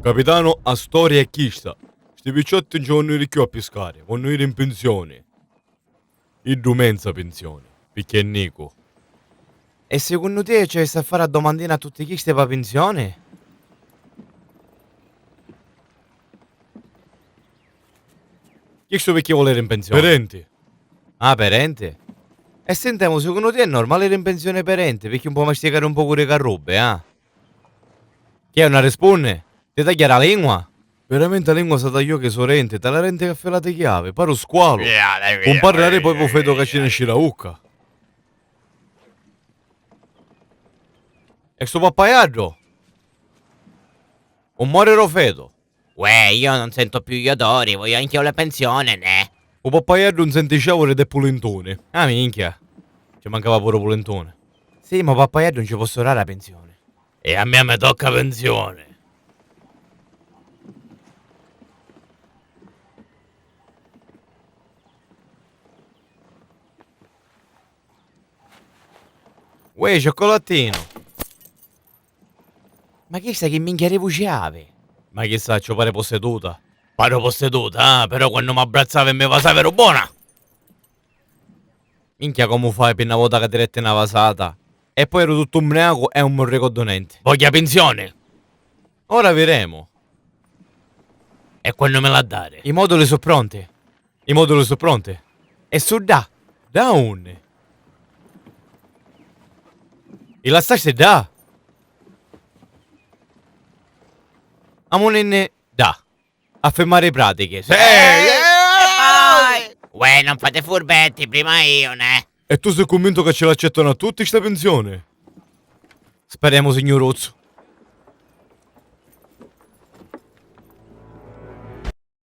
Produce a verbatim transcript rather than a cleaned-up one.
Capitanu, a storia è chista. Sti picciotti 'un ci vonnu iri cchiù a piscari, vonnu iri in pinsioni. Iddu menza pinsioni, picchì è nicu. E secunnu tia ci avissi a fari a domandina a tutti chisti pa pinsioni? Chistu picchì voli iri in pinsioni? Perenti. Ah, perenti? E sintemu, secunnu tia è normali iri in pinsioni perenti, picchì 'un po' masticari un pocu di carrubbi, ah? Chi è, 'un arrispunni? Ti tagghia la lingua? Veramenti a lingua sa tagliò chi so renti, ta la renti ca filati chiavi, pari u squalu. Via, dai, via, 'un parrari poi pu fetu ca ci nesci la ucca. E stu pappaiaddu? 'Un mori ro fetu. Uè, io non sento più gli odori, voglio anche la pensione, neh. U pappaiaddu 'un senti ciauri de pulintuni. Ah, minchia. Ci mancava puru pulintuni. Sì, ma pappaiaddu 'un ci possu dare la pensione. E a mia mi tocca pensione. Uè, cioccolattinu! Ma chista chi minchia di vuci havi? Ma chi sacciu, pari posseduta. Pari posseduta, ah, però quannu m'abbrazzava e mi vasava eru bona! Minchia, comu fai pi na vota ca ti detti na vasata? E poi eru tuttu mbriacu e 'un mi ricordu nenti. Vogghia pinsioni! Ora viremu. E quannu mi l'ha dari? I moduli su pronti. I moduli su pronti. E su dda? Da unni? I lassasti dda? Amuninni dda. A firmari i pratichi. Sì! Uè, non fate furbetti, prima io, neh. E tu sei cunvintu ca ci l'accettanu a tutti sta pinsioni? Speremu, signuruzzu.